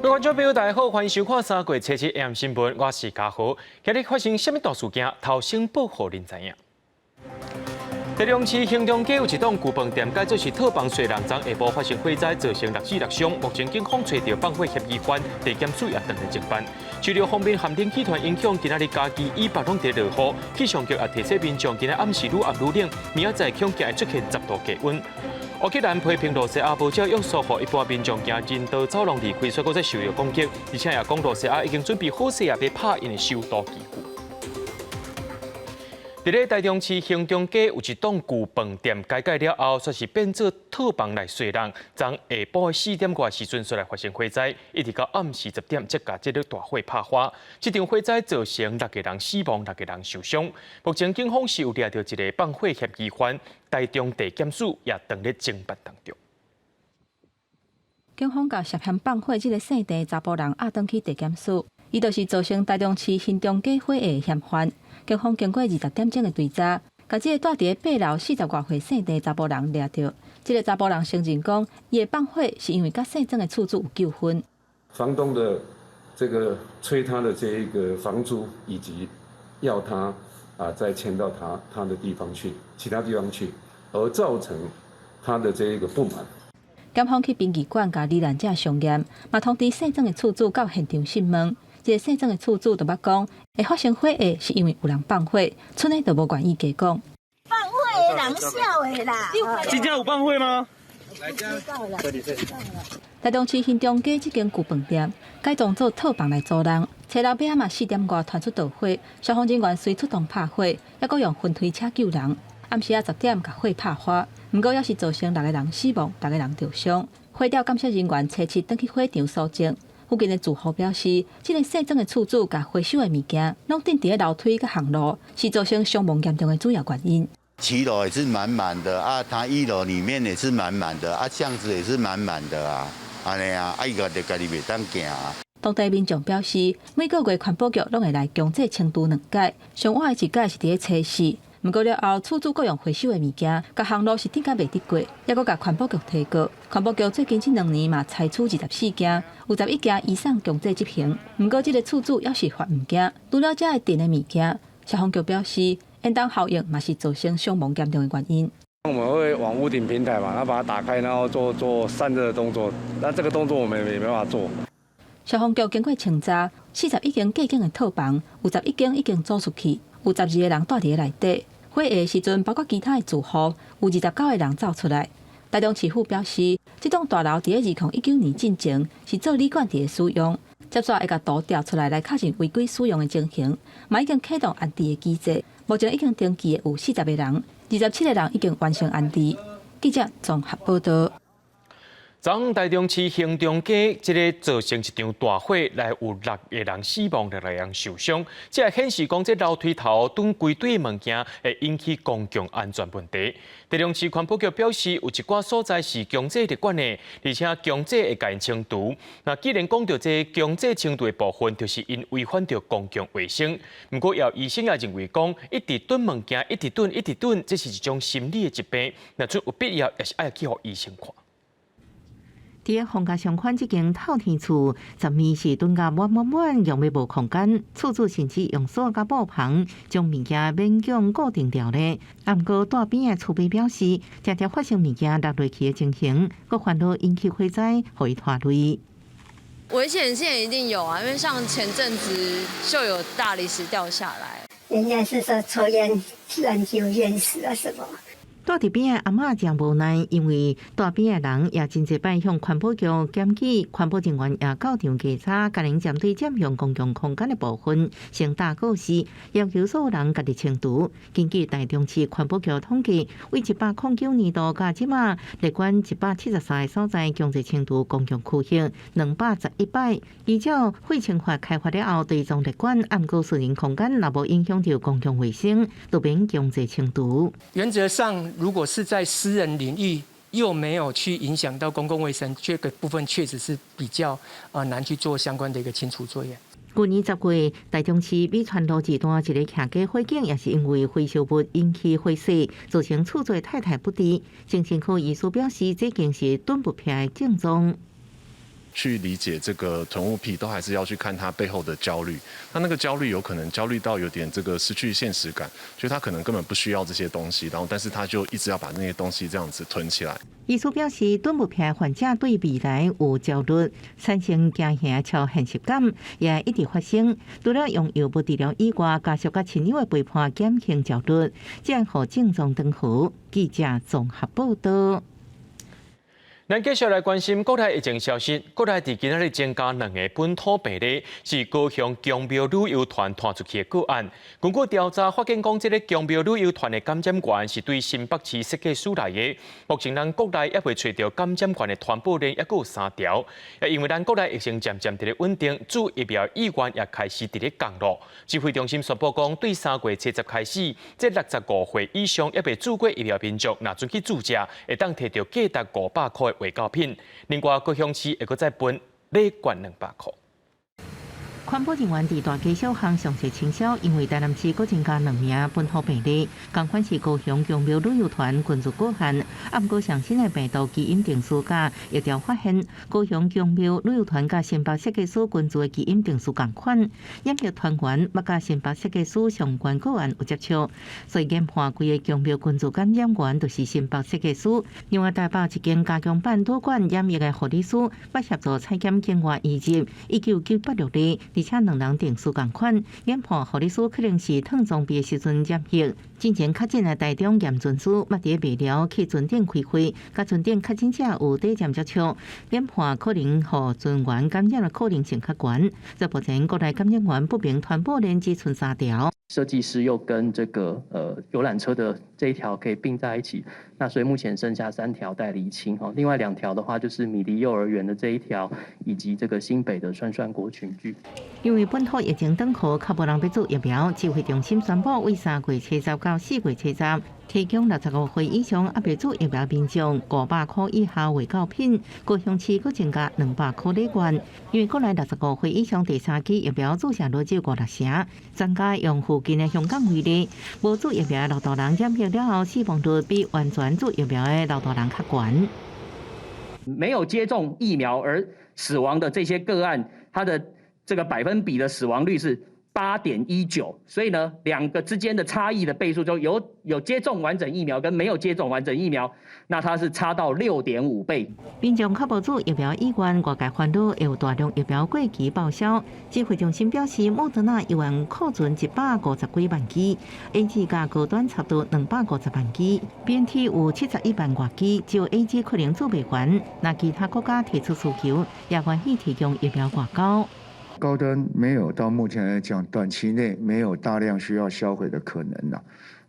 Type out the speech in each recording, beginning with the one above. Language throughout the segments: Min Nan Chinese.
各位觀眾朋友，大家好，歡迎收看三月初七 AM 新聞，我是嘉豪。今日發生啥物大事件？頭先報予恁知影。台中市興中街有一棟舊飯店，改做是套房稅人，昨下晡發生火災，造成六死六傷。目前警方揣著放火嫌疑犯，地檢署也正佇偵辦。受著鋒面和冷氣團影響，今仔日嘉義以北攏佇落雨，氣象局也提醒民眾，今仔暗時愈暗愈冷，明仔載恐驚會出現10度低溫。烏克蘭批評羅西亞無照約束，予一般民眾行人道走廊離開，煞閣再受著攻擊，而且也講羅西亞已經準備好勢，欲拍𪜶的首都基輔。佇咧台中市興中街有一棟舊飯店，改改了後，煞是變做套房來稅人。昨下晡4點外時陣，煞來發生火災，一直到暗時10點，才共這個大火拍花。這場火災造成六個人死亡，六個人受傷。目前警方是有掠著一个放火嫌疑犯，台中地檢署也正咧偵辦當中。警方共涉嫌放火這个姓鄭查埔人押轉去地檢署，伊就是造成台中市興中街火的嫌犯。警方經過20點鐘的追查，共這个蹛佇八樓40外歲姓鄭查埔人掠著。這个查埔人承認講，伊會放火是因為佮姓曾的厝主有糾紛。房東的這個催他的這一個房租，以及要他再遷到他的地方去，其他地方去，而造成他的這一個不滿。檢方去殯儀館共罹難者相驗，嘛通知姓曾的厝主到現場訊問。這个姓曾的厝主就捌講，會發生火的是因為有人放火，賰的就無願意加講。放火的人痟的啦！真正有放火嗎？台中市興中街這間舊飯店改裝做套房來租人，初六晚嘛4點外傳出著火，消防人員隨出動拍火，猶閣用雲推車救人。暗時仔10點共火拍花，毋過猶是造成六個人死亡，六個人著傷。火調鑑識人員初七轉去火場搜證。附近的住戶表示，這个姓曾的厝主共回收的物件攏擲佇咧樓梯佮巷路，是造成傷亡嚴重的主要原因。七樓也是滿滿的啊，他一樓裡面也是滿滿的啊，巷子也是滿滿的啊，按呢啊，伊家己家己袂當行啊。當地民眾表示，每個月環保局攏會來強制清除兩擺，上晚的一擺是佇咧初四。毋過了後，厝主閣用回收的物件，共巷路是擲甲袂得過，猶閣共環保局提告。環保局最近這兩年嘛採取24件，有11件移送強制執行。毋過這个厝主猶是犯毋驚，除了遮會擲的物件，消防局表示，煙囱效應嘛是造成傷亡嚴重的原因。我們會往屋頂平台嘛，然後把它打開，然後做散熱的動作。那這個動作我們也沒辦法做。消防局經過清查，41間過境的套房，有11間已經租出去，有12個人蹛佇咧內底。火的時陣，包括其他的住戶，有29個人走出來。台中市府表示，這棟大樓佇咧2019年進前是做旅館佇咧使用，接續會共圖調出來來確認違規使用的情形，嘛已經啟動安置的機制。目前已經登記的有40個人，27個人已經完成安置。記者綜合報道。昨台中市興中街這个造成一場大火，來有六個人死亡，六個人受傷。這顯示講，這樓梯頭囤規堆物件會引起公共安全問題。台中市環保局表示，有一寡所在是強制列管的，而且強制會共𪜶清除。那既然講著這強制清除的部分，就是𪜶違反著公共衛生。毋過，有醫生也認為講，一直囤物件，一直囤，一直囤，這是一種心理的疾病。若準有必要，也是愛去予醫生看。佇皇家商圈這間透天厝，昨暝是囤甲滿滿滿，用欲無空間。厝主甚至用索佮布棚將物件勉強固定牢咧。毋過，蹛邊的厝邊表示，常常發生物件落落去的情形，閣煩惱引起火災，予伊拖累。危險性一定有啊，因為像前陣子就有大理石掉下來。人家是說抽菸自然就淹死啊什麼。蹛佇邊的阿嬤誠無奈，因為蹛邊的人也真濟擺向環保局檢舉，環保人員也到場稽查，共𪜶針對佔用公共空間的部分，先打告示，要求所有人家己清除。根據台中市環保局統計，對109年度到這馬，列管173個所在強制清除公共區域211擺。依照廢清法開發了後，對總列管按過私人空間，若無影響著公共衛生，就免強制清除。原則上，如果是在私人領域，又沒有去影響到公共衛生，這個部分確實是比較難去做相關的一個清除作業。去年10月，台中市美川路一段一个徛家火警，也是因為回收物引起火勢，造成厝主太太不治。精神科醫師表示，這間是囤物癖的症狀。去理解這個囤物癖，都還是要去看他背後的焦慮。他那個焦慮有可能焦慮到有點這個失去現實感，就他可能根本不需要這些東西，然後但是他就一直要把那些東西這樣子囤起來。醫師表示，囤物癖患者對未來有焦慮，產生驚嚇超現實感，也一直發生。除了用藥物治療以外，家屬佮親友的陪伴減輕焦慮，這予症狀轉好。記者綜合報道。咱繼續來關心國內疫情消息。國內佇今仔日增加兩个本土病例，是高雄宮廟旅遊團傳出去的個案。根據調查發現，講這个宮廟旅遊團的感染源是對新北市設計師來的。目前咱國內猶未揣著感染源的傳播鏈，猶閣有三條。也因為咱國內疫情漸漸佇咧穩定，注疫苗意願也開始佇咧降落。指揮中心宣布講，對3月70開始，這65歲以上猶未注過疫苗民眾，若準去注射，會當提著價值500箍的衛教品。另外，高雄市會閣再分禮券200箍。環保人員佇大街小巷詳細清消，因為台南市閣增加兩名本土病例，仝款是高雄宮廟旅遊團群聚個案。啊，毋過上新的病毒基因定序佮疫調發現，高雄宮廟旅遊團佮新北設計師群聚的基因定序仝款，染疫團員捌佮新北設計師相關個案有接觸，所以研判規个宮廟群聚感染源就是新北設計師。另外，台北一間加強版旅館染疫的護理師，捌協助採檢境外移入1986例。而且兩人定序仝款，研判護理師可能是燙裝備的時陣染疫。之前確診的台中驗船師，捌佇咧麥寮去船頂開會，佮船頂確診者有短暫接觸，研判可能予船員感染的可能性較懸。這目前國內感染源不明傳播鏈只賰三條。設計師又跟這個遊覽車的這一條可以併在一起，那所以目前剩下三條待釐清哈。另外兩條的話就是米梨幼兒園的這一條，以及這個新北的涮涮鍋群聚。因為本土疫情轉好，較無人欲注疫苗，指揮中心宣布，為3月70到4月70，提供65歲以上猶未注疫苗民眾500箍以下衛教品。高雄市閣增加200箍禮券，因為國內65歲以上第三劑疫苗注射率只有五六成。專家用附近的香港為例，無注疫苗的老大人染疫了後，死亡率比完全注疫苗的老大人較懸。沒有接種疫苗而死亡的這些個案，它的這個百分比的死亡率是8.19，所以呢，兩個之間的差異的倍數就有接種完整疫苗跟沒有接種完整疫苗，那它是差到6.5倍。民眾較無注疫苗意願，外界煩惱會有大量疫苗過期報銷。指揮中心表示，莫德納猶原庫存150幾萬劑，AZ 佮高端差不多250萬劑，BNT 有71萬外劑，只有 AZ 可能注袂完。若其他國家提出需求，也願意提供疫苗外交。高端沒有到目前來講，短期內沒有大量需要銷毀的可能啦。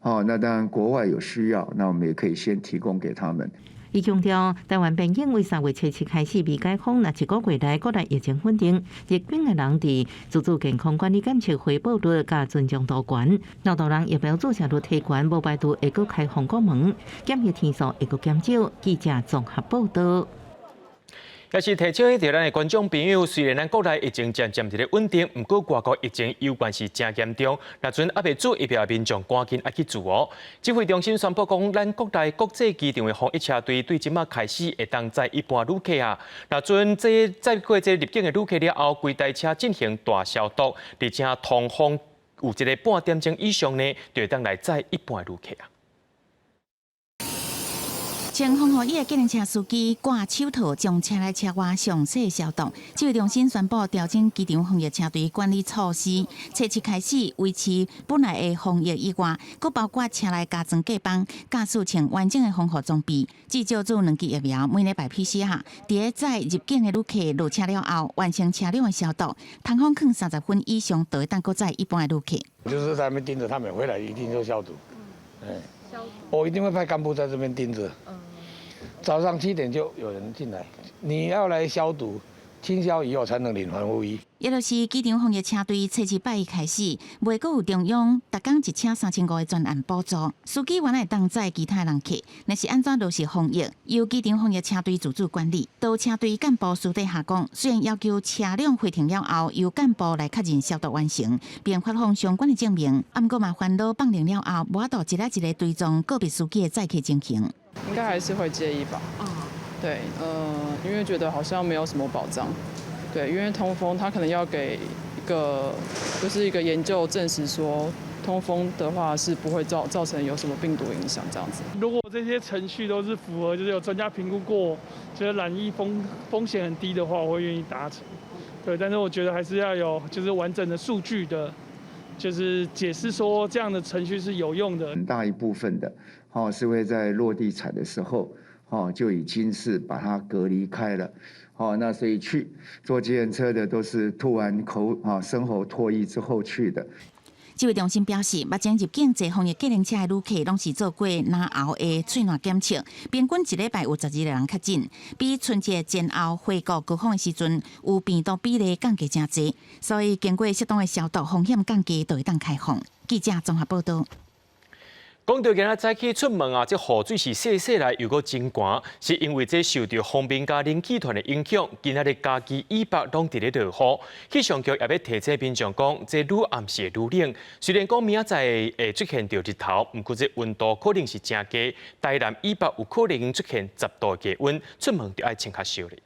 哦，那當然國外有需要，那我們也可以先提供給他們。伊強調，台灣邊境為3月7開始未解封，若一個月內國內疫情穩定，入境的人佇自主健康管理檢測回報率佮尊重度懸，老大人疫苗注射率提懸，無排除會閣開放國門，檢疫天數會閣減少。記者綜合報道。也是提醒著咱的觀眾朋友，雖然咱國內疫情漸漸佇咧穩定，毋過外國疫情猶原是誠嚴重。若陣猶未注疫苗的民眾，趕緊愛去注哦。指揮中心宣布講，咱國內國際機場的防疫車隊對這馬開始會當載一般旅客啊。若陣這載過這入境的旅客了後，規台車進行大消毒，而且通風有一個半點鐘以上呢，就會當來載一般旅客啊。穿防護衣的計程車司機掛手套，將車內車外詳細消毒。指揮中心宣布調整機場防疫車隊管理措施，初七開始維持本來的防疫以外，閣包括車內加裝隔板，駕駛穿完整的防護裝備，至少注兩劑疫苗，每禮拜 PCR。佇咧載入境的旅客落車了後，完成車輛的消毒，通風囥30分以上，就會當閣載一般的旅客。就是在那邊盯著，他們回來一定就消毒。我一定會派幹部在這邊盯著。早上7點就有人進來，你要來消毒、清消以後才能領防護衣。也就是機場防疫車隊初七拜一開始，袂閣有中央逐工一車3500的專案補助，司機原來會當載其他人客，若是按怎落實防疫，由機場防疫車隊自主管理。導車隊幹部私底下講，雖然要求車輛回停了後，由幹部來確認消毒完成，並發放相關的證明，啊，毋過嘛煩惱放靈了後，無法度一个一个追蹤個別司機的載客情形。應該還是會介意吧。對，因為覺得好像沒有什麼保障。對，因為通風，他可能要給一個，就是一個研究證實說，通風的話是不會造成有什麼病毒影響這樣子。如果這些程序都是符合，就是有專家評估過，覺得染疫風險很低的話，我會願意搭乘。對，但是我覺得還是要有就是完整的數據的，就是解釋說這樣的程序是有用的。很大一部分的，哦，是會在落地採的時候，哦，就已經是把它隔離開了。哦，那所以去坐計程車的都是吐完口啊，深喉唾液之後去的。指揮中心表示，目前入境坐防疫計程車的旅客，攏是做過咽喉的喙瀾檢測，平均一禮拜有12個人確診，比春節前後回國高峰的時陣，有病毒比例降低誠濟，所以經過適當的消毒，風險降低，就會當開放。記者綜合報道。講到今仔早起出門啊，這雨水是細細來，又閣真寒，是因為這受著鋒面佮冷氣團的影響，今仔日嘉義以北攏佇咧落雨。氣象局也欲提醒民眾講，這愈暗時會愈冷。雖然講明仔載會出現著日頭，毋過這溫度可能是誠低。台南以北有可能出現10度的低溫，出門就愛穿較少咧。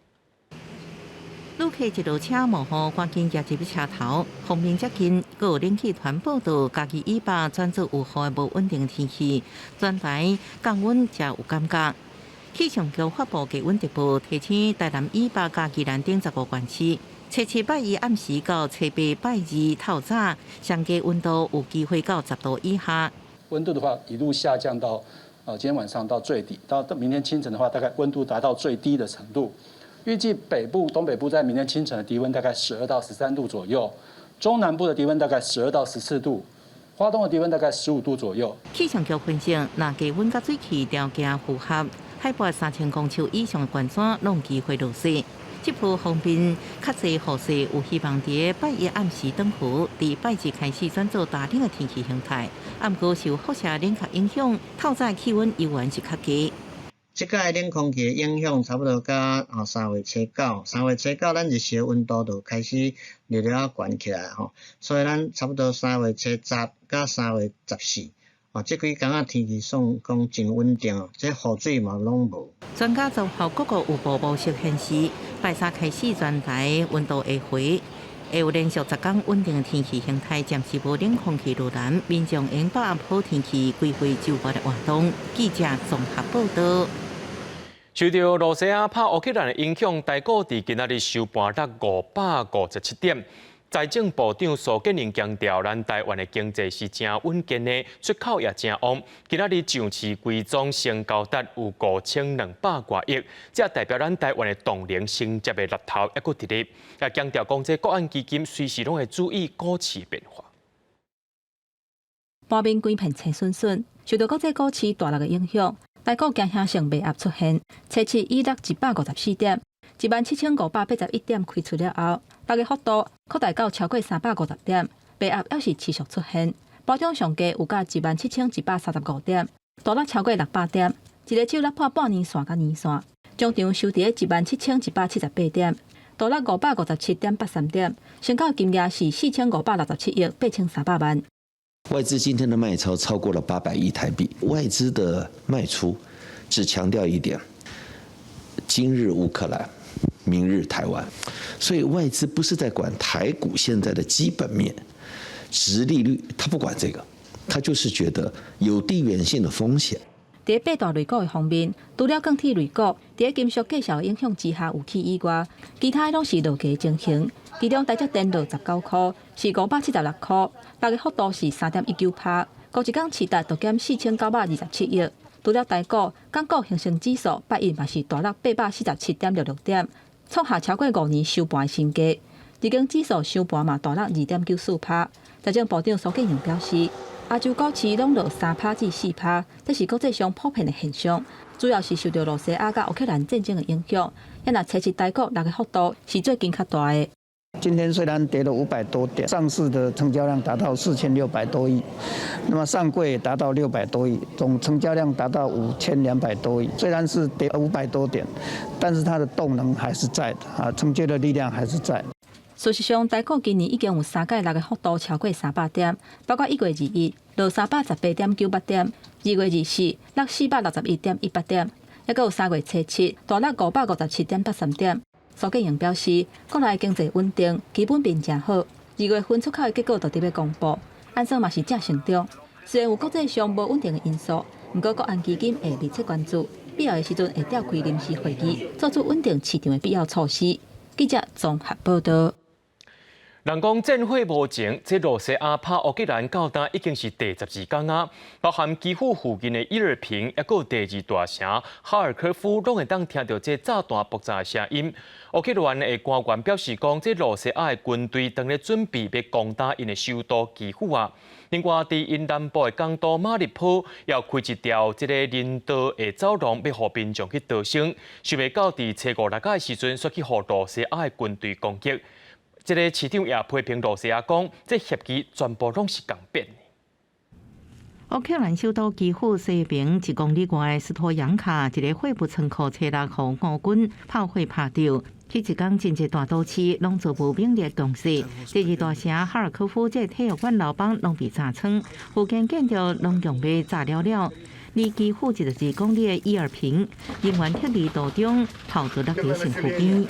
旅客一落車冒雨，趕緊趯入去車頭。鋒面接近，閣有冷氣團報道，嘉義以北轉做有雨的無穩定天氣，全台降溫誠有感覺。氣象局發布低溫特報，提醒台南以北佮宜蘭等15縣市，初七拜一暗時到初八拜二透早，上低溫度有機會到10度以下。溫度的話，一路下降到今天晚上到最低，到明天清晨的話，大概溫度達到最低的程度。預計北部、東北部在明天清晨的低溫大概12到13度左右，中南部的低溫大概12到14度，花東的低溫大概15度左右。氣象局分析，若低溫佮水汽條件符合，海拔3000公尺以上的懸山攏有機會落雪。這波鋒面較濟雨勢有希望佇拜一暗時轉雨，佇拜二開始轉做大冷的天氣形態。毋過受輻射冷卻影響，透早氣溫猶原是較低。這擺冷空氣的影響差不多到3月初9，3月初9咱日時溫度就開始略略仔懸起來吼，所以咱差不多3月初十佮3月14，哦，這幾工仔天氣算講真穩定，這雨水嘛攏無。專家綜合各國預報模式顯示，拜三開始全台溫度會回，會有連續10天穩定的天氣形態，暫時無冷空氣入南，民眾應把握好天氣，規劃周末的活動。記者綜合報道。受著羅西亞拍烏克蘭的影響，台股佇今仔日收盤落557點。財政部長蘇建榮強調，咱台灣的經濟是誠穩健的，出口也誠旺。今仔日上市櫃總成交值有5200外億，這代表咱台灣的動能承接的力頭猶閣佇咧。也強調講，這國安基金隨時攏會注意股市變化。盤面規片青筍筍，受著國際股市大落的影響。台股驚嚇性賣壓出現，初七以落154點，17,581點開出了後，落的幅度擴大到超過350點，賣壓猶是持續出現。盤中上低有到17,135點，大落超過600點，一个手落破半年線佮年線，終場收佇17,178點，大落557.83點，成交金額是4567億8300萬。外資今天的賣超超過了800億台幣，外資的賣出只強調一點：今日烏克蘭，明日台灣。所以外資不是在管台股現在的基本面、殖利率，他不管這個，他就是覺得有地緣性的風險。佇八大類股的方面，除了鋼鐵類股，佇金屬價數影響之下有起以外，其他攏是落低情形。其中台積電落19塊，是576塊，落的幅度是3.19%。過一工市值就減4927億。除了台股，港股恆生指數拜一嘛是大落847.66點，創下超過5年收盤新低。日經指數收盤嘛大落2.94%。財政部長蘇建榮表示，亞洲股市攏落3%至4%，這是國際上普遍的現象，主要是受著羅西亞佮烏克蘭戰爭的影響。若初七台股落的幅度是最近較大的。今天雖然跌了500多點，上市的成交量達到4600多億，那麼上櫃也達到600多億，總成交量達到5200多億。雖然是跌500多點，但是它的動能還是在的啊，承接的力量還是在。事實上，台股今年已經有三擺落的幅度超過300點，包括1月21落318.98點，2月24落461.18點，猶閣有三月初七大落五百五十七點八三點。蘇建榮表示，國內經濟穩定，基本面誠好。二月份出口的結果就佇欲公布，按算嘛是正成長。雖然有國際上無穩定的因素，毋過國安基金會密切關注，必要的時陣會召開臨時會議，做出穩定市場的必要措施。記者綜合報道。人講戰火無情，這羅西亞拍烏克蘭到今已經是第十二工啊！包含基輔附近的伊爾平，抑閣第二大城哈爾科夫，攏會當聽著這炸彈爆炸的聲音。烏克蘭的官員表示講，這羅西亞的軍隊當咧準備欲攻打𪜶的首都基輔啊。另外，佇𪜶南部的港都馬里波，又開一條這个人道的走廊，欲予民眾去逃生。想袂到佇初五六仔的時陣，煞去予羅西亞的軍隊攻擊。這个市長也批評羅西亞講，這協議全部攏是共編的。烏克蘭首都基輔西邊一公里外的斯托揚卡一个貨物倉庫，初六予烏軍炮火拍著。彼一工真濟大都市攏遭無兵力攻勢，第二大城哈爾科夫這體育館樓房攏被炸穿，附近建築攏用被炸了了。離基輔一十二公里的伊爾平，人員撤離途中，炮彈落佇身軀邊。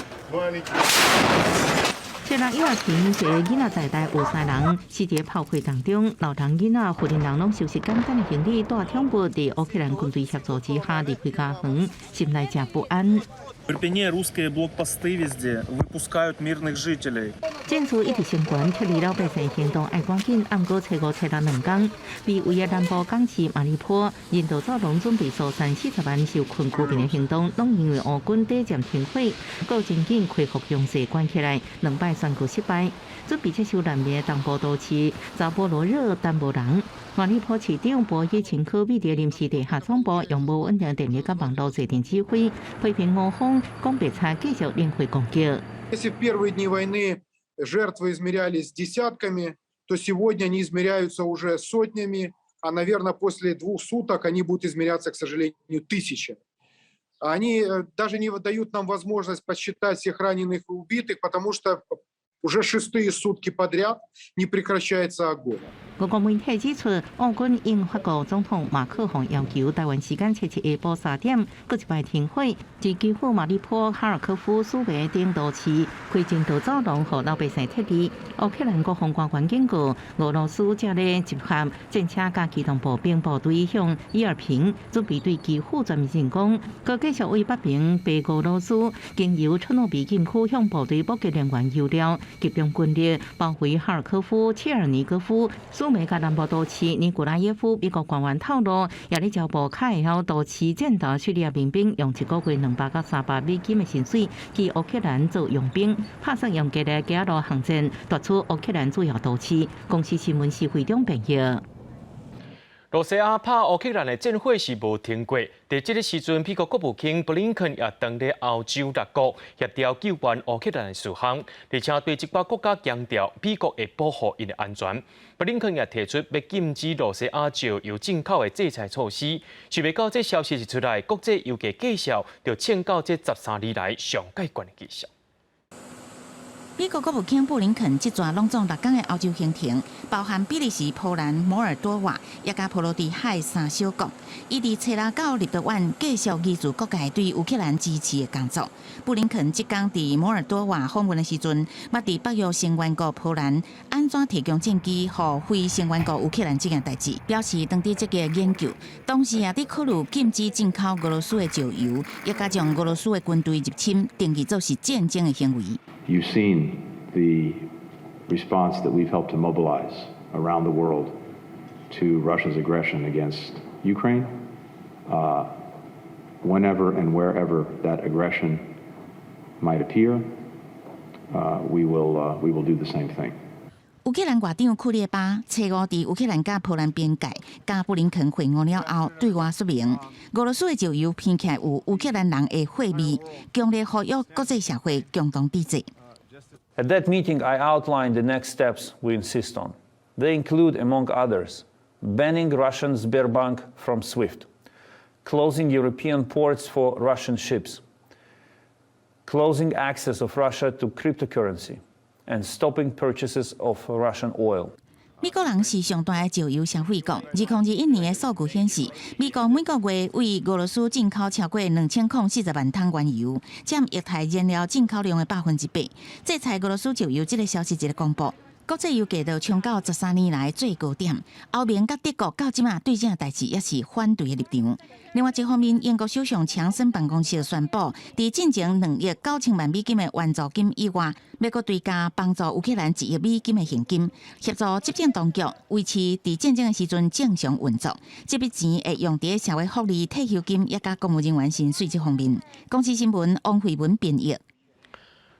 雖然伊爾平一个囡仔在內有三人死佇炮火當中，老人囡仔、婦人人攏收拾簡單的行李，帶寵物佇烏克蘭軍隊協助之下離開家園，心內誠不安。 В Ирпене русские блокпосты везде, выпускают мирных жителей. 戰事一直升懸，撤離老百姓行動愛趕緊。毋過初五、初六兩工，被圍的南部港市馬里波人道走廊準備疏散四十萬受困居民的行動，攏因為烏軍短暫停火，閣真緊恢復攻勢關起來，兩擺宣告失敗。準備接收難民的東部都市扎波羅熱等無人。馬里波市長波伊琴科佇臨時地下總部用無穩定電力佮網路坐鎮指揮，批評烏方講白賊繼續零火攻擊。 Если в первые дни войны жертвы измерялись десятками, то сегодня они измеряются уже сотнями, а, наверное, после двух суток они будут измеряться, к сожалению, тысячами. Они даже не дают нам возможность подсчитать всех раненых и убитых, потому что уже шестые сутки подряд не прекращается огонь. 俄國媒體指出，烏軍應法國總統馬克宏要求，台灣時間初七下晡三點，閣一擺停火，佇基輔、馬里波、哈爾科夫、蘇梅等都市開人道走廊，予老百姓撤離。烏克蘭國防官員警告，俄羅斯正咧集合戰車佮機動步兵部隊向伊爾平準備對基輔全面進攻。閣繼續為北邊白俄羅斯經由車諾比禁區向部隊補給能源油料，集中軍力包圍哈爾科夫、切爾尼戈夫、蘇梅佮南部都市尼古拉耶夫。美國官員透露，也咧招募較會曉都市戰鬥敘利亞民兵，用一個月兩百到三百美金的薪水去烏克蘭做傭兵，拍算用吉列加路巷戰奪取烏克蘭主要都市。公視新聞是會長編譯。羅西亞拍烏克蘭的戰火是無停過。佇這个時陣，美國國務卿布林肯也當咧歐洲六國協調救援烏克蘭的事項，而且對這寡國家強調，美國會保護𪜶的安全。布林肯也提出欲禁止羅西亞石油進口的制裁措施。想袂到這消息一出來，國際油價繼續就衝到這十三年來上蓋懸的績效。美國國務卿布林肯這逝攏總六工的歐洲行程，包含比利時、波蘭、摩爾多瓦，也佮波羅的海三小國。伊佇初六到立陶宛繼續凝聚各界對烏克蘭支持的工作。布林肯這工佇摩爾多瓦訪問的時陣，捌佇北約成員國波蘭按怎提供戰機予非成員國烏克蘭這件代誌，表示當地積極研究，同時也佇考慮禁止進口俄羅斯的石油，也佮將俄羅斯的軍隊入侵定義做是戰爭的行為。 You've seen the response that we've helped to mobilize around the world to Russia's aggression against Ukraine. Whenever and wherever that aggression might appear, we will do the same thing. 烏克蘭外長庫列巴初五佇烏克蘭佮波蘭邊界，佮布林肯會晤了後，對外說明，俄羅斯的石油聞起來有烏克蘭人的血味，強烈呼籲國際社會共同抵制。 At that meeting, I outlined the next steps we insist on. They include, among others, banning Russian Sberbank from SWIFT, closing European ports for Russian ships, closing access of Russia to cryptocurrency, and stopping purchases of Russian oil. 美國人是上大的石油消費國。2021年的數據顯示，美國每個月對俄羅斯進口超過2040萬桶原油，佔液態燃料進口量的8%。制裁俄羅斯石油這个消息一个公布，國際油價就衝到13年來最高點。歐盟佮德國到這馬對這個代誌也是反對的立場。另外一方面，英國首相強生辦公室宣布，佇進前2億9千萬美金的援助金以外，欲閣追加幫助烏克蘭1億美金的現金，協助執政當局維持佇戰爭的時陣正常運作。這筆錢會用佇社會福利、退休金，以及公務人員薪水這方面。公視新聞王慧文編譯。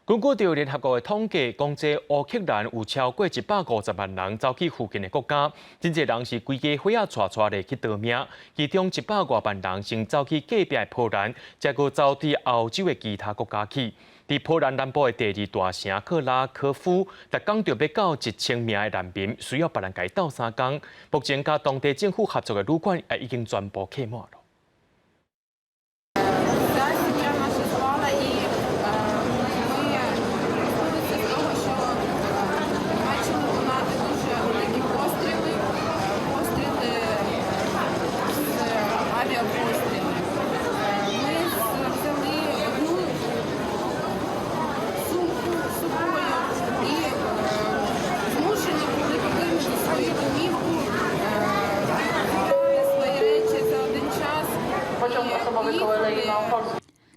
根據著聯合國的統計，講這烏克蘭有超過150萬人走去附近的國家，真濟人是規家伙仔帶帶咧去逃命，其中100外萬人先走去隔壁的波蘭，再閣走佇歐洲的其他國家去。佇波蘭南部的第二大城克拉科夫，逐工著欲到1000名的難民需要別人共伊鬥相共。目前佮當地政府合作的旅館也已經全部客滿了。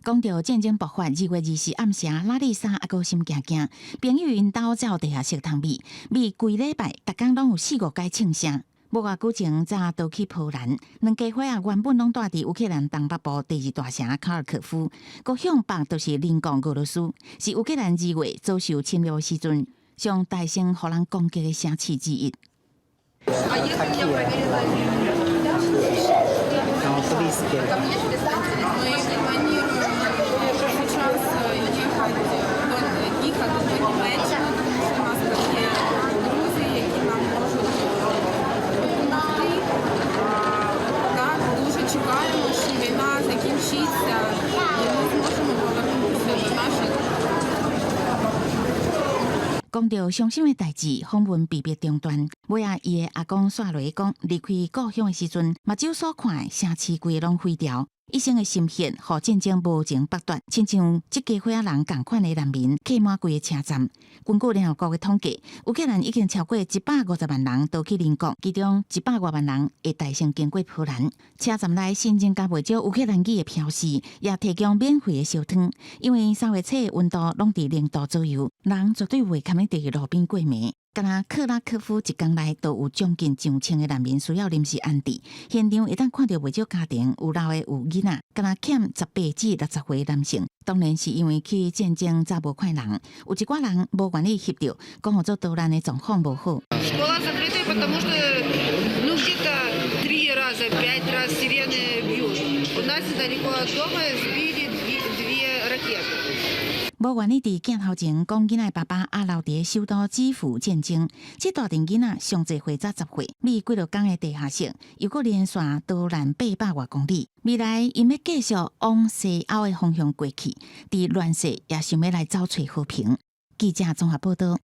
講到戰爭爆發，2月24暗時，拉麗莎猶閣心驚驚，朋友𪜶兜才有地下室通避，每規禮拜，逐工攏有四五擺槍聲。無偌久前才逃去波蘭，兩家伙仔原本攏住佇烏克蘭東北部第二大城卡爾科夫，閣向北就是鄰國俄羅斯，是烏克蘭2月遭受侵略的時陣，上大聲予人攻擊的城市之一。講到傷心的代誌，訪問被迫中斷。尾仔，伊的阿公煞落去講，離開故鄉的時陣，目睭所看的城市規个攏毀掉，一生的心血，予戰爭無情剝奪，親像這家伙仔人仝款的難民，客滿規个車站。根據聯合國的統計，烏克蘭已經超過150萬人逃去鄰國，其中100外萬人會代先經過波蘭。車站內新增加袂少烏克蘭語的標示，也提供免費的燒湯。因為3月初溫度攏佇0度左右，人絕對袂堪得佇路邊過暝。敢若克拉科夫一工內都有將近上千个難民需要臨時安置，現場會當看著袂少家庭有老的有囡仔，敢若欠18至60歲男性。當然是因為去戰爭早無看人，有一寡人無願意翕著，講予做逃難的狀況無好。 Школа закрытая, потому что, ну, где-то 3 раза, 5 раз сирены бьют. У нас недалеко от дома сбили две ракеты. 無願意佇鏡頭前講囡仔爸爸猶留佇首都基輔戰爭，這大陣囡仔上濟歲才10歲，每幾落工的地下室，又閣連續逃難800外公里。未來𪜶欲繼續往西歐的方向過去，佇亂世也想欲來走揣和平。記者綜合報導。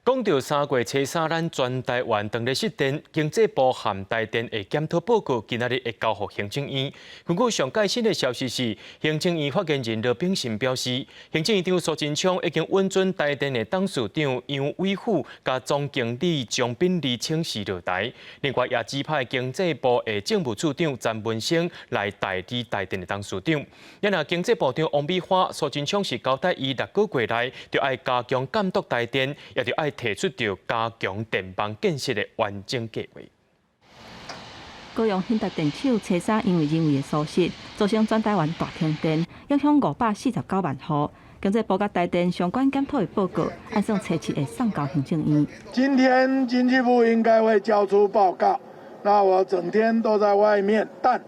講到3月初3，咱全台灣當日失電，經濟部和台電的檢討報告今仔日會交予行政院。根據上蓋新的消息是，行政院發言人羅秉成表示，行政院長蘇貞昌已經允准台電的董事長楊偉虎佮總經理張炳利請辭落台，另外也指派經濟部的政務次長詹文生來代理台電的董事長。若經濟部長王美花，蘇貞昌是交代伊6個月內就愛加強監督台電，也就愛提出著加強電網建設的完整計劃。高雄興達電廠初三因為人為的疏失，造成全台灣大停電，影響549萬戶。經濟部佮台電相關檢討的報告，按算初七會送交行政院。今天經濟部應該會交出報告，那我整天都在外面，但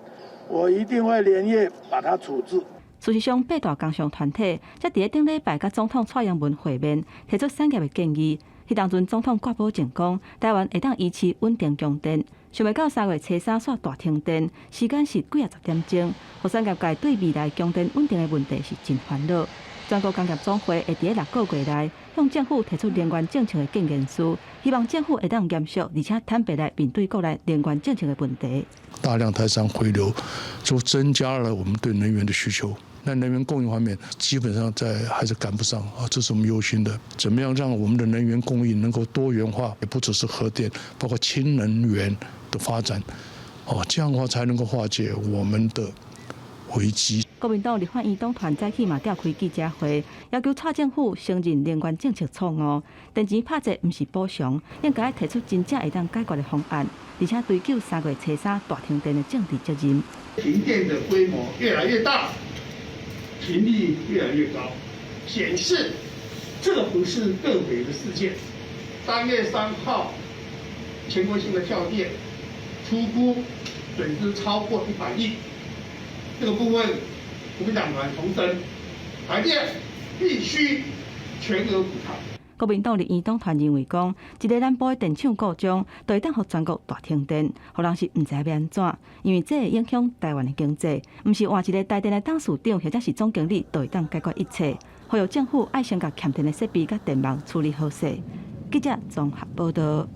我一定會連夜把它處置。事實上，八大工商團體才佇咧頂禮拜佮總統蔡英文會面，提出產業的建議。彼當陣總統掛保證講，台灣會當維持穩定供電。想袂到3月初3煞大停電，時間是幾仔十點鐘，予產業界對未來供電穩定的問題是真煩惱。全國工業總會會佇咧6個月內向向政府提出能源政策的建言書，希望政府會當嚴肅而且坦白來面對國內能源政策的問題。大量台商回流，就增加了我們對能源的需求。那能源供應方面，基本上在還是趕不上啊，這是我們憂心的。怎麼樣讓我們的能源供應能夠多元化，也不只是核電，包括氫能源的發展，哦，這樣的話才能夠化解我們的危機。國民黨立法院黨團早起嘛召開記者會，要求蔡政府承認能源政策錯誤，電錢拍折毋是補償，應該提出真正會當解決的方案，而且追究3月初三大停電的政治責任。停電的規模越來越大，頻率越來越高，顯示這不是個別的事件。3月3號，全國性的跳電，初估損失超過100億。這個部分，國民黨團重申，台電必須全額補償。國民黨立院黨團認為講，一个南部的電廠故障，就會當予全國大停電，予人是毋知欲按怎，因為這會影響台灣的經濟，毋是換一个台電的董事長或者是總經理就會當解決一切。呼籲政府愛先共欠電的設備佮電網處理好勢。記者綜合報導。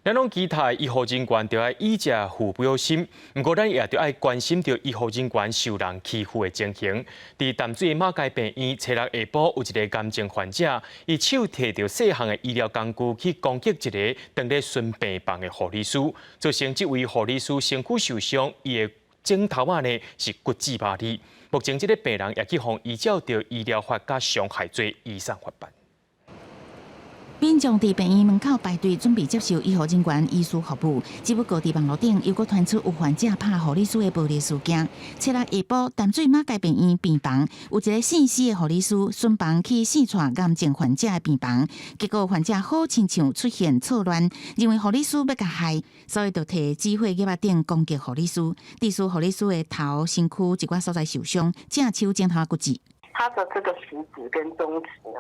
咱攏期待醫護人員著愛醫者父母心，毋過咱也著愛關心著醫護人員受人欺負的情形。佇淡水馬偕病院，初六下晡有一个癌症患者，伊手提著細項的醫療工具去攻擊一个當咧巡病房的護理師，造成這位護理師身軀受傷，伊的指頭仔呢是骨折百二。目前這个病人也去予依照著醫療法佮傷害罪移送法辦。民眾佇病院門口排隊準備接受醫護人員醫師服務，只不過佇網路頂又閣傳出有患者拍護理師的暴力事件。七日下晡，淡水馬偕病院病房有一個姓施的護理師巡房去視察癌症患者的病房，結果患者好親像出現錯亂，認為護理師欲共害，所以就提止血夾仔頂攻擊護理師，致使護理師的頭、身軀一寡所在受傷，正手指頭骨折。他的這個食指跟中指呢，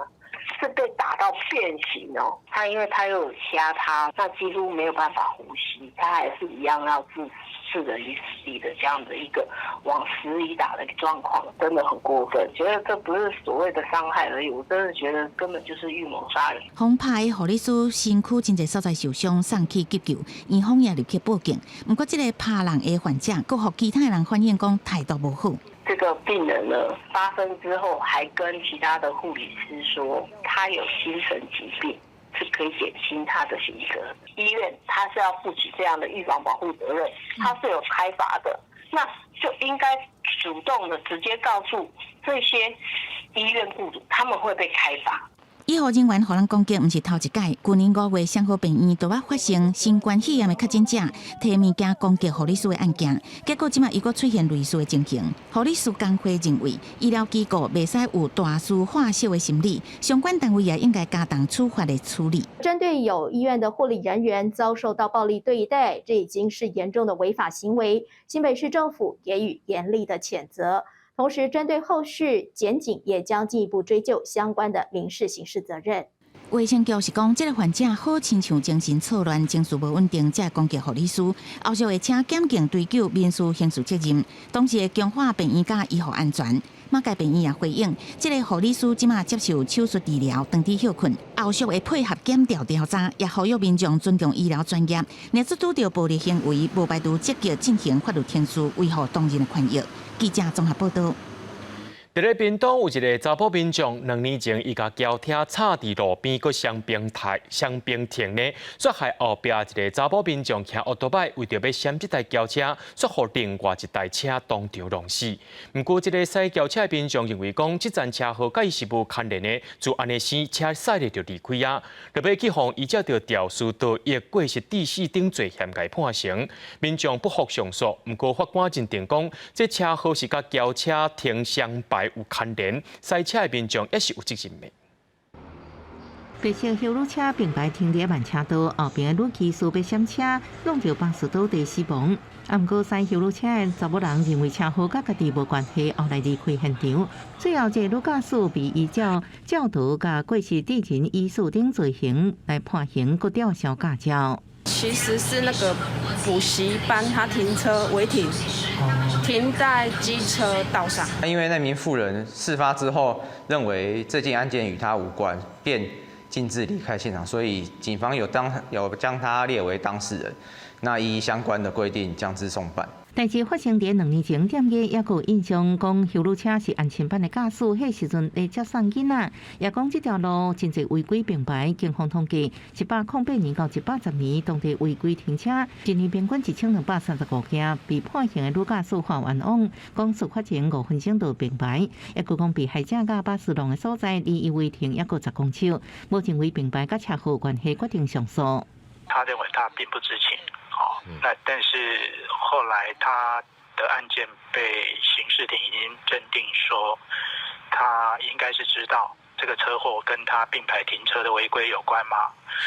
是被打到變形哦。他因為他又有掐他，那幾乎沒有辦法呼吸，他還是一樣要置置人於死地的這樣的一個往死裡打的狀況，真的很過分。覺得這不是所謂的傷害而已，我真的覺得根本就是預謀殺人。予拍的護理師身軀真濟所在受傷，送去急救，院方也入去報警。毋過這个拍人的患者，閣予其他人反映講態度無好。這個病人呢，發生之後還跟其他的護理師說，他有精神疾病，是可以減輕他的刑責。醫院他是要負起這樣的預防保護責任，他是有開罰的，那就應該主動的直接告訴這些醫院雇主，他們會被開罰。醫護人員予人攻擊，毋是頭一擺。舊年5月，雙和病院都捌發生新冠肺炎的確診者提物件攻擊護理師的案件，結果這馬又閣出現類似的情形。護理師工會認為，醫療機構袂使有大事化小的心理，相關單位也應該加重處罰的處理。針對有醫院的護理人員遭受到暴力對待，這已經是嚴重的違法行為，新北市政府給予嚴厲的譴責。同時，針對後續檢警也將進一步追究相關的民事、刑事責任。衛生局是講，這个患者好親像精神錯亂、情緒無穩定，才會攻擊護理師。後續會請檢警追究民事、刑事責任，同時會強化病院佮醫護安全。馬偕病院也回應，這个護理師這馬接受手術治療，當佇歇睏。後續會配合檢調調查，也呼籲民眾尊重醫療專業。若是拄著暴力行為，無排除積極進行法律程序，維護當事人的權益。記者綜合報導。佇咧屏東有一个查埔民眾，2年前伊共轎車插佇路邊，閣雙平台、雙平停呢，煞害後壁一个查埔民眾騎歐多擺，為著欲閃這台轎車，煞予另外一台車當場撞死。毋過，這个駛轎車的民眾認為講，這場車禍佮伊是無牽連的，就按呢生車駛咧就離開啊，落尾去予依照著肇事逃逸過失致死等罪嫌共判刑。民眾不服上訴，毋過法官認定講，這車禍是佮轎車停雙排有牽連，駛車的民眾也是有責任的。白色休旅車並排停佇慢車道，後邊的女騎士欲閃車，挵著巴士倒地死亡。啊，毋過駛休旅車的查某人認為車禍佮家己無關係，後來離開現場。最後，這个女駕駛被依照肇逃佮過失致人於死等罪行來判刑，閣吊銷駕照。其實是那個補習班，他停車違停。停在機車道上。因為那名婦人事發之後認為這件案件與他無關，便徑自離開現場，所以警方有將他列為當事人，那依相關的規定將之送辦。代誌發生佇2年前，店家猶閣有印象，講休旅車是安親班的駕駛，彼時陣咧接送囡仔，也講這條路真濟違規並排。警方統計，108年到110年，當地違規停車，一年平均1235件。被判刑的女駕駛犯冤枉，講事發前5分鐘就並排，抑閣講被害者佮巴士弄的所在離伊違停猶閣10公尺，無認為並排佮車禍關係，決定上訴。他認為他並不知情。那但是後來他的案件被刑事庭已經認定說，他應該是知道這個車禍跟他並排停車的違規有關嗎？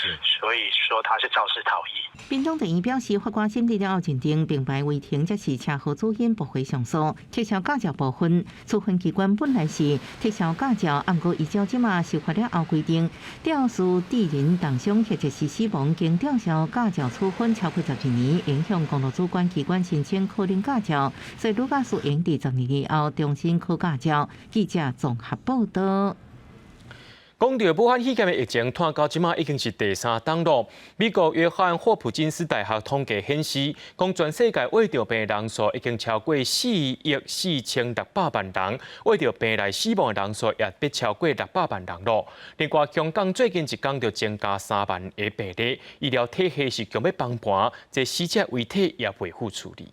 是，所以說他是肇事逃逸。檳東地院表示，法官審理了後認定並排違停才是車禍主因，駁回上訴，撤銷駕照部分。處分機關本來是撤銷駕照，毋過依照這馬修法了後規定，肇事致人重傷或者是死亡，經吊銷駕照處分超過12年，應向公路主管機關申請考領駕照。所以女駕駛應佇12年後重新考駕照。記者綜合報道。講著武漢肺炎的疫情，拖到這馬已經是第三冬囉。美國約翰霍普金斯大學統計顯示，講全世界患著病的人數已經超過4億4600萬人，患著病來死亡的人數也欲超過600萬人囉。另外，香港最近一工就增加3萬个病例，醫療體系是強欲崩盤，這死者遺體也袂赴處理。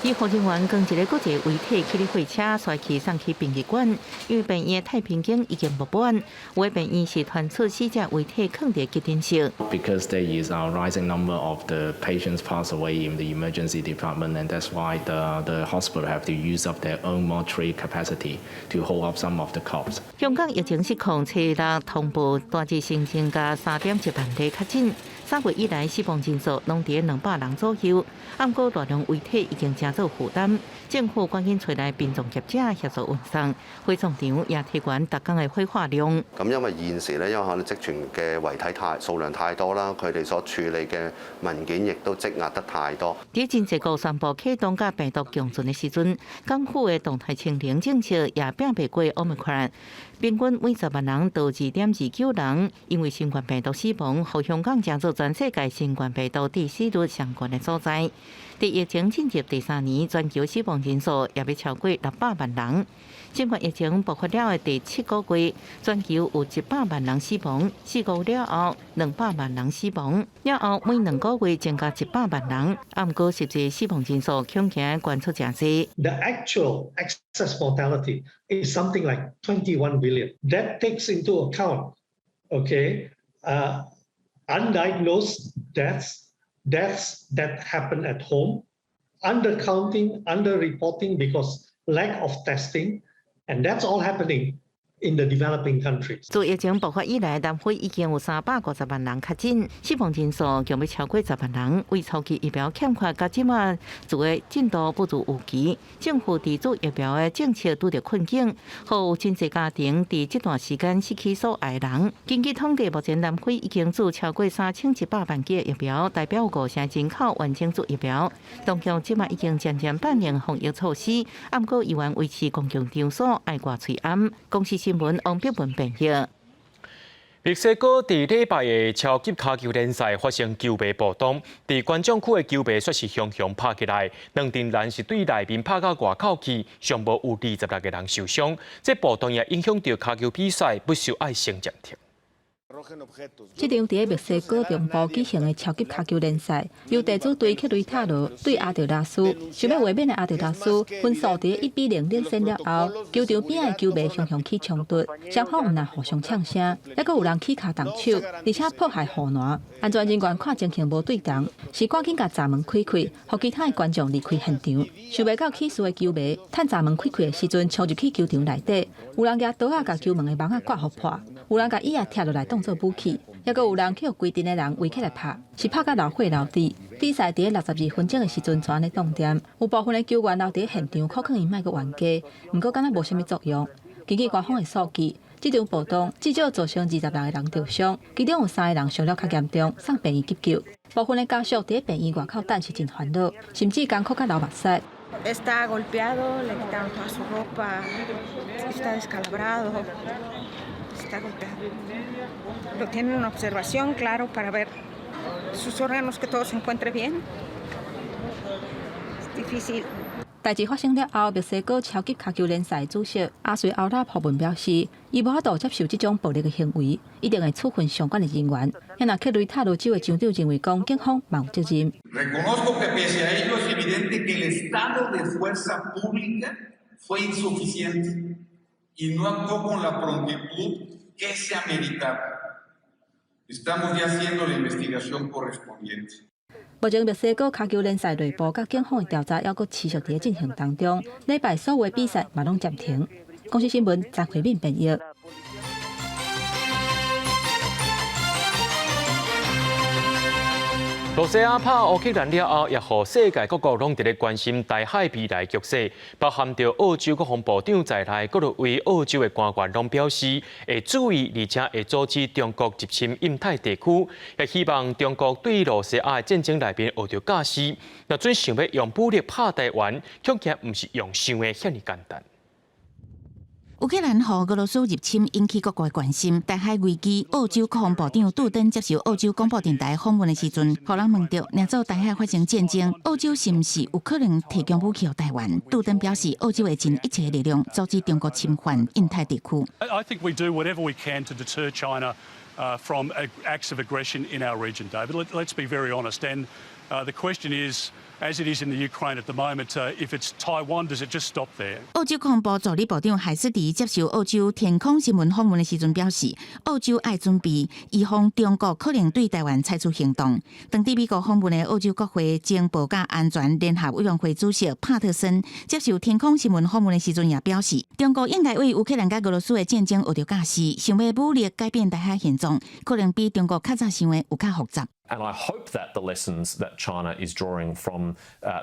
醫護人員扛一个閣一个遺體去咧貨車，載去送去殯儀館，因為病院的太平間已經無滿，有的病院是傳出死者遺體囥佇急診室。 Because there is a rising number of the patients pass away in the emergency department, and that's why the hospital have to use up their own mortuary capacity to hold up some of the corpse. 香港疫情失控，初六通報單日新增加3.1萬例確診。3月以來死亡人數攏佇200人左右，毋過大量遺體已經成做負擔，政府趕緊揣來殯葬業者協助運送，火葬場也提懸逐工的火化量。咁因為現時咧，因為可能積存嘅遺體太數量太多啦，佢哋所處理嘅文件亦都積壓得太多。佇真濟國宣布啟動佮病毒共存的時陣，港府的動態清零政策也拚袂過奧密克戎。平均每10萬人就2.29人因為新冠病毒死亡，予香港成做全世界新冠病毒致死率上懸的所在。佇疫情進入第三年，全球死亡人數也欲超過600萬人。新冠疫情爆發了的第七個月，全球有100萬人死亡；4個月了後，200萬人死亡。了後每2個月增加100萬人，毋過實際死亡人數恐驚懸出誠濟。 The actual excess mortality is something like 21 billion. That takes into account, okay, undiagnosed deaths, deaths that happen at home, undercounting, underreporting because lack of testing, and that's all happening in the developing countries. 自疫情爆發以來，南非已經有350萬人確診，死亡人數將欲超過10萬人。為初期疫苗欠缺，佮這馬做的進度不如預期，政府佇注疫苗的政策拄著困境，予有真濟家庭佇這段時間失去所愛人。根據統計，目前南非已經注超過3100萬劑疫苗，代表五成人口完成注疫苗。當局這馬已經漸漸放寬防疫措施，毋過依然維持公共場所愛掛喙罨。公視新聞王碧文編譯。墨西哥佇禮拜的超級跤球聯賽發生球迷暴動，佇觀眾區的球迷煞是雄雄拍起來，兩陣人是對內面拍到外口去，上無有26個人受傷。這暴動也影響著跤球比賽，不受愛先暫停。這場佇墨西哥中部舉行的超級跤球聯賽，由地主隊克雷塔羅對阿特拉斯，想欲衛冕的阿特拉斯分數佇1比0領先了後，球場邊的球迷雄雄起衝突，雙方毋但互相嗆聲，猶閣有人起跤動手，而且破壞護欄。安全人員看情形無對仝，是趕緊共閘門開開，予其他的觀眾離開現場。想袂到起事的球迷，趁閘門開開的時陣，衝入去球場內底，有人舉刀仔共球門的網仔割予破，有人共椅仔拆落來當做武器，猶閣有人去予規陣的人圍起來拍，是拍甲流血流滴。比賽佇62分鐘的時陣，全咧凍點，有部分的球員留佇現場，苦勸𪜶莫閣冤家，毋過敢若無啥物作用。根據官方的數據，這場暴動至少造成26個人受傷，其中有三个人傷了較嚴重，送病院急救。部分的家屬佇病院外口等是真煩惱，甚至艱苦佮流目屎。 Está golpeado, le quitaron toda su ropa, está descalabrado, está golpeado. Lo tienen en observación, claro, para ver sus órganos, que todo se encuentre bien. Es difícil. 代誌發生了後，墨西哥超級跤球聯賽主席阿瑞歐拉發文表示，伊無法度接受這種暴力的行為，一定會處分相關的人員。若克雷塔羅州的州長認為講，警方嘛有責任。 Reconozco que pese a ello es evidente que el estado de fuerza pública fue insuficiente y no actuó con la prontitud que se ameritaba. Estamos ya haciendo la investigación correspondiente. 目前墨西哥跤球聯賽內部佮警方的調查猶閣持續佇咧進行當中，禮拜所有的比賽嘛攏暫停。公視新聞張惠敏編譯。羅西亞拍烏克蘭了後，也予世界各國攏佇咧關心台海未來局勢，包含著澳洲國防部長在內，閣六位澳洲的官員攏表示會注意，而且會阻止中國入侵印太地區，也希望中國對羅西亞的戰爭內面學著教訓。若準想欲用武力拍台灣，恐驚毋是用想的遐爾簡單。烏克蘭予俄羅斯入侵引起各國的關心，台海危機，澳洲國防部長杜登接受澳洲廣播電台訪問的時陣，予人問著，若做台海發生戰爭，澳洲是毋是有可能提供武器予台灣？杜登表示，澳洲會盡一切力量阻止中國侵犯印太地區。 I think we do whatever we can to deter China from acts of aggression in our region, David. Let's be very honest. And the question is, as it is in the Ukraine at the moment, if it's Taiwan, does it just stop there? 澳洲國防部助理部長海斯迪接受澳洲天空新聞訪問的時陣表示，澳洲愛準備預防中國可能對台灣採取行動。當佇美國訪問的澳洲國會情報佮安全聯合委員會主席帕特森接受天空新聞訪問的時陣也表示，中國應該對烏克蘭佮俄羅斯的戰爭學著教訓，想欲武力改變台海現狀，可能比中國較早想的有較複雜。 And I hope that the lessons that China is drawing from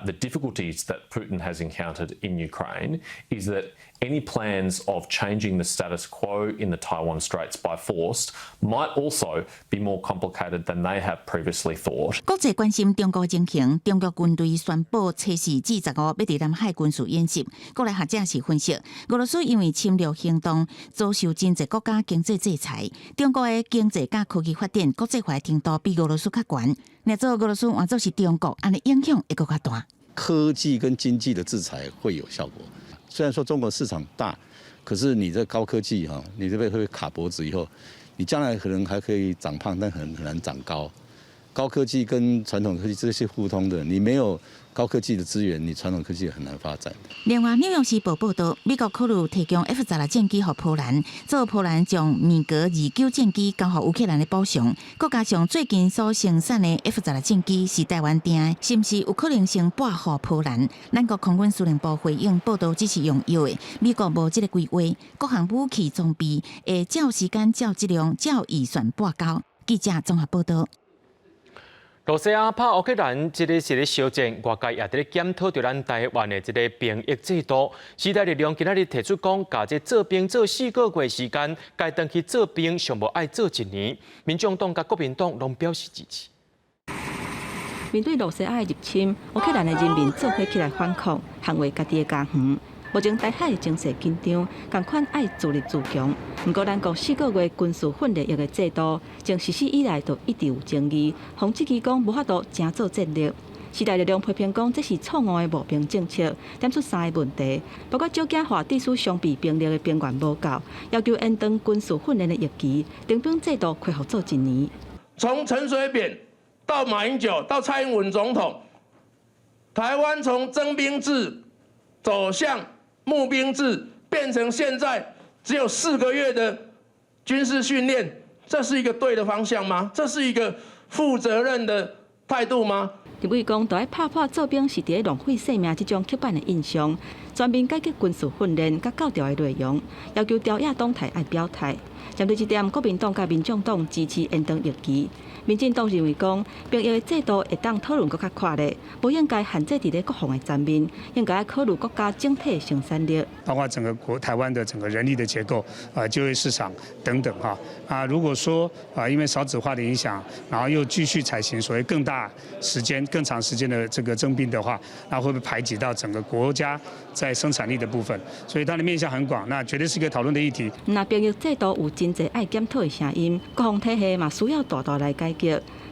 the difficulties that Putin has encountered in Ukraine is that any plans of changing the status quo in the Taiwan Straits by force might also be more complicated than they have previously thought. 國際關心中國情形，中國軍隊宣布初四至15欲佇南海軍事演習。國內學者是分析，俄羅斯因為侵略行動遭受真濟國家經濟制裁，中國的經濟佮科技發展國際化的程度比俄羅斯較懸。若做俄羅斯換做是中國，按呢影響會閣較大。科技跟經濟的制裁會有效果。雖然說中國市場大，可是你這高科技哈，你這邊會卡脖子以後，你將來可能還可以長胖，但很難長高。高科技跟傳統科技這些互通的，你沒有高科技的資源，你傳統科技也很難發展。另外，《紐約時報》報道，美國考慮提供 F-16戰機予波蘭，做波蘭將米格29戰機交予烏克蘭的補償。閣加上最近所生產的 F-16戰機是台灣訂的，是毋是有可能先撥予波蘭？咱國空軍司令部回應報道只是用藥的，美國無這个規劃，各項武器裝備會照時間、照質量、照預算撥交。記者綜合報道。羅西亞拍烏克蘭，這个是咧相戰，外界也佇咧檢討著咱台灣的這个兵役制度。時代力量今仔日提出講，共這做兵做四個月時間，改轉去做兵上無愛做一年。民眾黨佮國民黨攏表示支持。面對羅西亞的入侵，烏克蘭的人民做伙起來反抗，捍衛家己的家園。目前台海情勢緊張，仝款愛自立自強。毋過，咱國四個月軍事訓練役的制度，從實施以來就一直有爭議。防質疑講無法度成做戰略。時代力量批評講這是錯誤的募兵政策，點出三个問題，包括少子化致使常備兵力的兵員無夠，要求延長軍事訓練的役期，徵兵制度恢復做一年。從陳水扁到馬英九到蔡英文總統，台灣從徵兵制走向募兵制，變成現在只有4個月的軍事訓練，這是一個對的方向嗎？這是一個負責任的態度嗎？立委講，著愛拍破做兵是佇咧浪費生命這種刻板的印象。全面改革軍事訓練佮教條的內容，要求朝野黨派愛表態。針對這點，國民黨佮民眾黨支持延長役期。民進黨認為講，兵役的制度會當討論閣較闊咧，無應該限制佇咧國防的層面，應該考慮國家整體生產力。包括整個國台灣的整個人力的結構啊，就業市場等等哈啊，如果說啊，因為少子化的影響，然後又繼續採行所謂更大時間、更長時間的這個徵兵的話，那會不會排擠到整個國家在生產力的部分？所以它的面向很廣，那絕對是一個討論的議題。若兵役制度有真濟愛檢討的聲音，國防體系嘛需要大大來改革。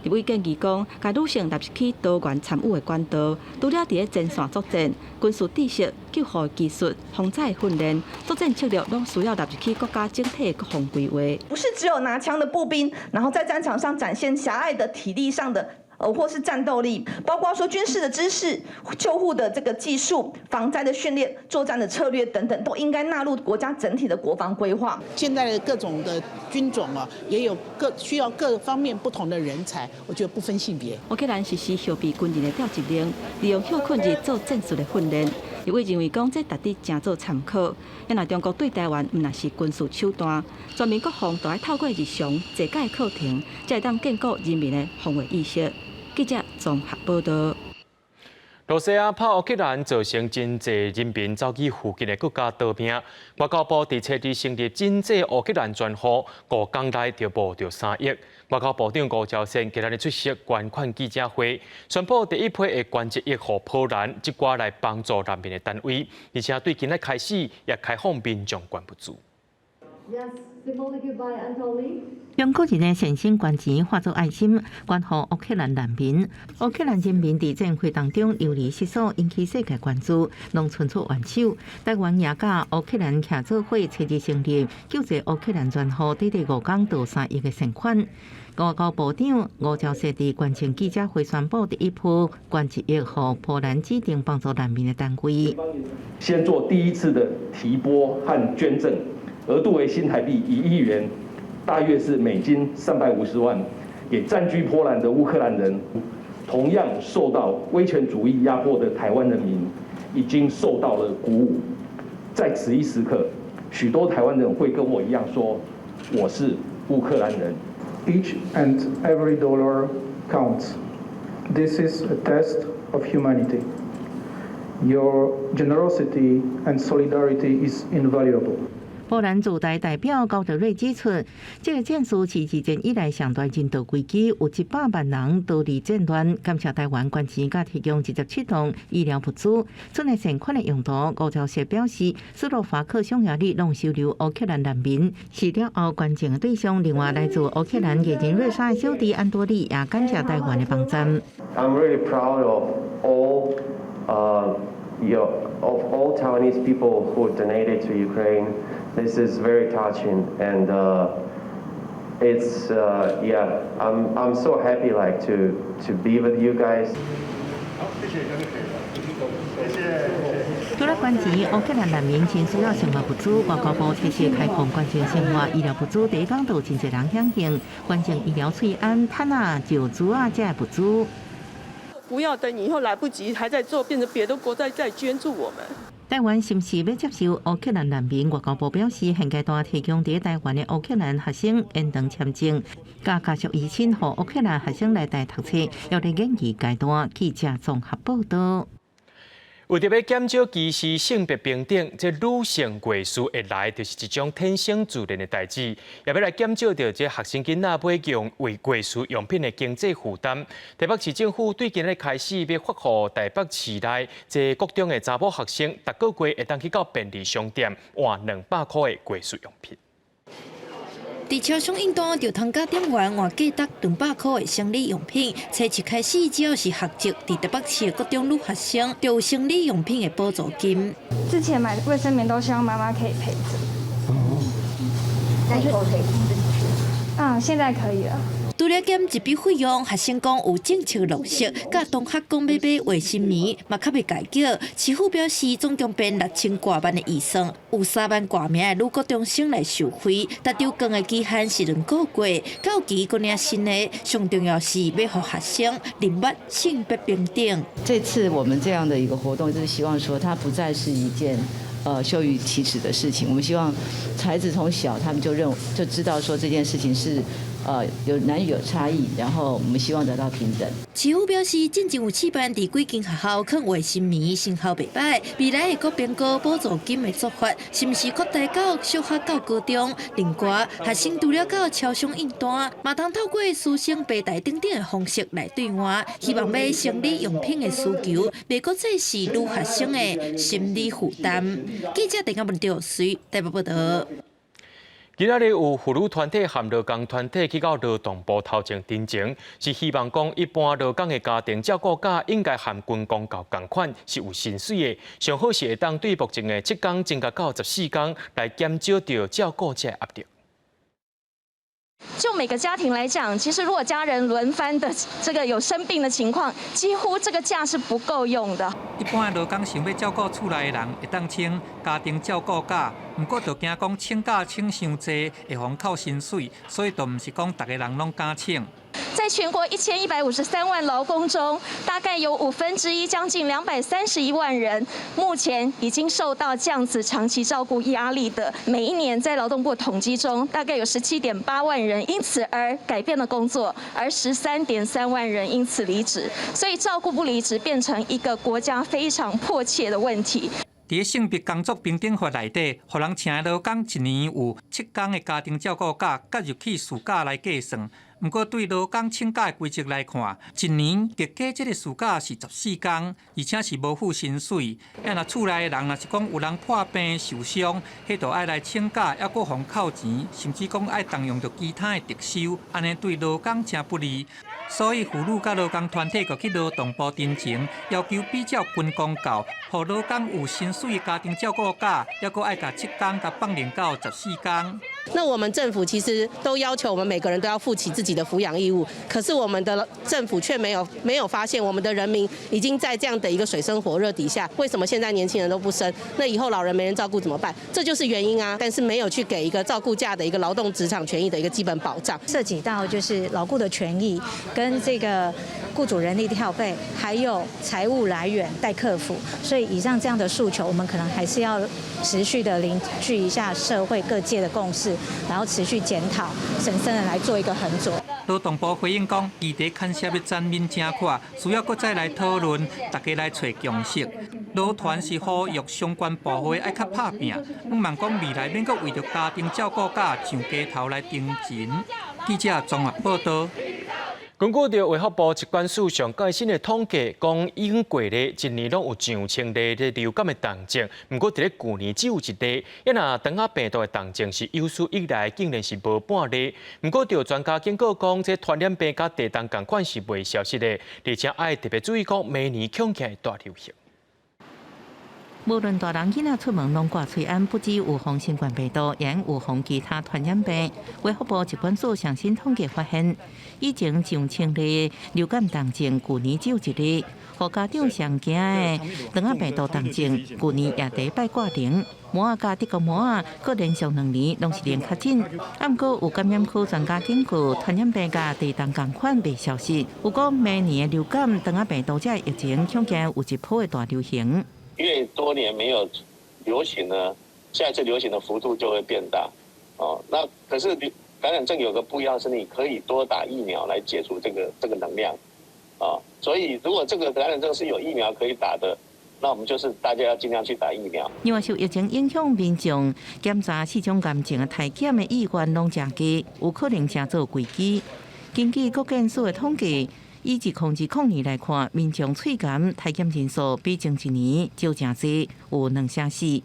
立委建議講，共女性納入去多元參與的管道，除了佇咧前線作戰、軍事知識、救護技術、防災訓練、作戰策略，攏需要納入去國家整體國防規劃。不是只有拿槍的步兵，然後在戰場上展現狹隘的體力上的，或是戰鬥力，包括說軍事的知識、救護的這個技術、防災的訓練、作戰的策略等等，都應該納入國家整體的國防規劃。現在的各種的軍種啊，也有各需要各方面不同的人才，我覺得不分性別。烏克蘭實施後備軍人的調集令，利用歇睏日做戰術的訓練。立委認為講，這值得誠做參考。若中國對台灣毋但是軍事手段，全民國防都愛透過日常濟屆課程，才會當建構人民的防衛意識。記者綜合報道。羅西亞拍烏克蘭造成真濟人民走去附近的國家逃命。外交部佇初二成立賑濟烏克蘭專戶，5工內就募著3億。外交部長吳釗燮今日出席捐款記者會，宣布第一批會捐1億予波蘭，這掛來幫助難民的單位，而且對今日開始也開放民眾捐物資。中國人的善心捐錢化作愛心，捐予烏克蘭難民。烏克蘭人民佇戰火當中流離失所，引起世界關注，攏伸出援手。台灣也佮烏克蘭徛做伙，初二成立救濟烏克蘭專戶，短短5工就3億的善款。外交部長吳釗燮佇捐贈記者會宣布，第一波捐1億予波蘭指定幫助難民的單位。先做第一次的提撥和捐贈，額度為新台幣1億元。大約是美金350萬，給暫居波蘭的烏克蘭人，同樣受到威權主義壓迫的台灣人民，已經受到了鼓舞。在此一時刻，許多台灣人會跟我一樣說：我是烏克蘭人。 Each and every dollar counts. This is a test of humanity. Your generosity and solidarity is invaluable. 波蘭駐台代表高德瑞指出，這個戰事是二戰以來上大人道危機，有100萬人逃離戰亂。感謝台灣捐錢，佮提供27棟醫療物資。這筆善款的用途，吳釗燮表示，斯洛伐克、匈牙利攏收留烏克蘭難民，是了後捐贈的對象。另外，來自烏克蘭藝人瑞莎的小弟安多利也感謝台灣的幫助。 I'm really proud of all Taiwanese people who donated to Ukraine. This is very touching, and it's yeah, I'm so happy like to be with you guys. 好，謝謝，這樣就可以了。謝謝。除了捐錢，烏克蘭難民真需要生活物資，外交部測試開放捐贈生活醫療物資，第一工就真濟人響應，捐贈醫療喙罨、毯仔、石珠仔這物資。不要等以後來不及，還在做，變成別的國家在捐助我們。台灣是毋是欲接受烏克蘭難民？外交部表示，現階段提供佇台灣的烏克蘭學生延長簽證，佮家屬依親予烏克蘭學生來台讀冊，猶佇研議階段。記者綜合報道。為著欲減少歧視性別平等，這女性月事會來，就是一種天生自然的代誌，也欲來減少著這學生囡仔買用為月事用品的經濟負擔。台北市政府對今日開始欲發予台北市內這國中的查某學生，逐個月會當去到便利商店換200箍的月事用品。佇超商應單就通佮店員換價值200箍的生理用品。初七開始，只要是學籍佇台北市的國中女學生，就有生理用品的補助金。之前買衛生棉都希望媽媽可以陪著。那以後可以自己去。嗯，現在可以了。除除了減一筆費用，學生講有政策落實，佮同學講欲買衛生棉，嘛較袂共叫。市府表示，總共編6000外萬的預算，有3萬外名的女高中生來受惠，但丟工的期限是2個月，到期閣領新的。上重要是欲予學生認捌性別平等。這次我們這樣的一個活動，就是希望說，它不再是一件羞於啟齒的事情。我們希望孩子從小他們就認就知道說這件事情是有男女有差異，然後我們希望得到平等。市府表示，進前有試辦佇幾間學校囥衛生棉，成效袂䆀。未來會閣評估補助金的做法，是毋是擴大到小學到高中？另外，學生除了到超商印單，嘛通透過師生平台等等的方式來對話，希望買生理用品的需求，袂閣再是女學生的心理負擔。記者鄭亞文吊水台北報導。今仔日有婦女團體和勞工團體去到勞動部頭前陳情，是希望講一般勞工的家庭照顧假應該和軍公教仝款，是有薪水的。上好是會當對目前的7工增加到14工，來減少著照顧者的壓力。就每個家庭來講，其實如果家人輪番的這個有生病的情況，幾乎這個假是不夠用的。一般的勞工想欲照顧厝內的人，會當請家庭照顧假，毋過就驚講請假請傷濟會予扣薪水，所以就毋是講逐个人攏敢請。在全國1153萬勞工中，大概有1/5，將近231萬人，目前已經受到這樣子長期照顧壓力的。每一年在勞動部統計中，大概有17.8萬人因此而改變了工作，而13.3萬人因此離職。所以照顧不離職變成一個國家非常迫切的問題。佇性別工作平等法內底，予人請的勞工一年有7工的家庭照顧假，佮入去事假來計算。毋過對勞工請假的規則來看，一年特加這个事假是14工，而且是無付薪水。啊，若厝內的人若是講有人破病受傷，彼就愛來請假，猶閣予扣錢，甚至講愛動用著其他的特休，按呢對勞工誠不利。所以婦女佮勞工團體就去勞動部陳情，要求比照軍公教，予勞工有薪水的家庭照顧假，猶閣愛共7工共放冗到14工。那我們政府其實都要求我們每個人都要負起自己的撫養義務，可是我們的政府卻沒有發現我們的人民已經在這樣的一個水深火熱底下，為什麼現在年輕人都不生？那以後老人沒人照顧怎麼辦？這就是原因啊！但是沒有去給一個照顧假的一個勞動職場權益的一個基本保障。涉及到就是勞雇的權益跟這個雇主人力調配，還有財務來源待克服，所以以上這樣的訴求，我們可能還是要持續的凝聚一下社會各界的共識，然後持續檢討，審慎的來做一個衡酌。勞動部回應講，議題牽涉的層面誠闊，需要閣再來討論，大家來揣共識。勞團是呼籲相關部會愛較拍拚，向望講未來免閣為著家庭照顧假上街頭來陳情。記者綜合報導。根據著衛福部疾管署上最新的統計，講已經過咧一年攏有上千例的流感的重症，毋過佇咧舊年只有一例。啊若腸仔病毒的重症是有史以來竟然是無半例。毋過，著專家警告講，這傳染病佮地動仝款是袂消失的，而且愛特別注意講，明年恐驚會大流行。無論大人囡仔出門攏掛喙罨，不只預防新冠病毒，也預防其他傳染病。衛福部疾管署上新統計發現，以前上千例流感重症，舊年只有一例。予家長上驚的腸仔病毒重症，舊年也第一擺掛零。摩仔佮德國摩仔，閣連續2年攏是零確診。啊，毋過有感染科專家警告，傳染病佮地動仝款袂消失。有講明年的流感、腸仔病毒這疫情，恐驚有一波的大流行。越多年沒有流行呢，下一次流行的幅度就會變大。哦，那可是感染症有個不一樣，是你可以多打疫苗來解除這個能量。啊，所以如果這個感染症是有疫苗可以打的，那我們就是大家要盡量去打疫苗。另外，受疫情影響，民眾檢查四種癌症的篩檢的意願攏誠低，有可能成做危機。根據國健署的統計，以2020年來看，民眾喙癌篩檢人數比前一年少誠濟，有2成4。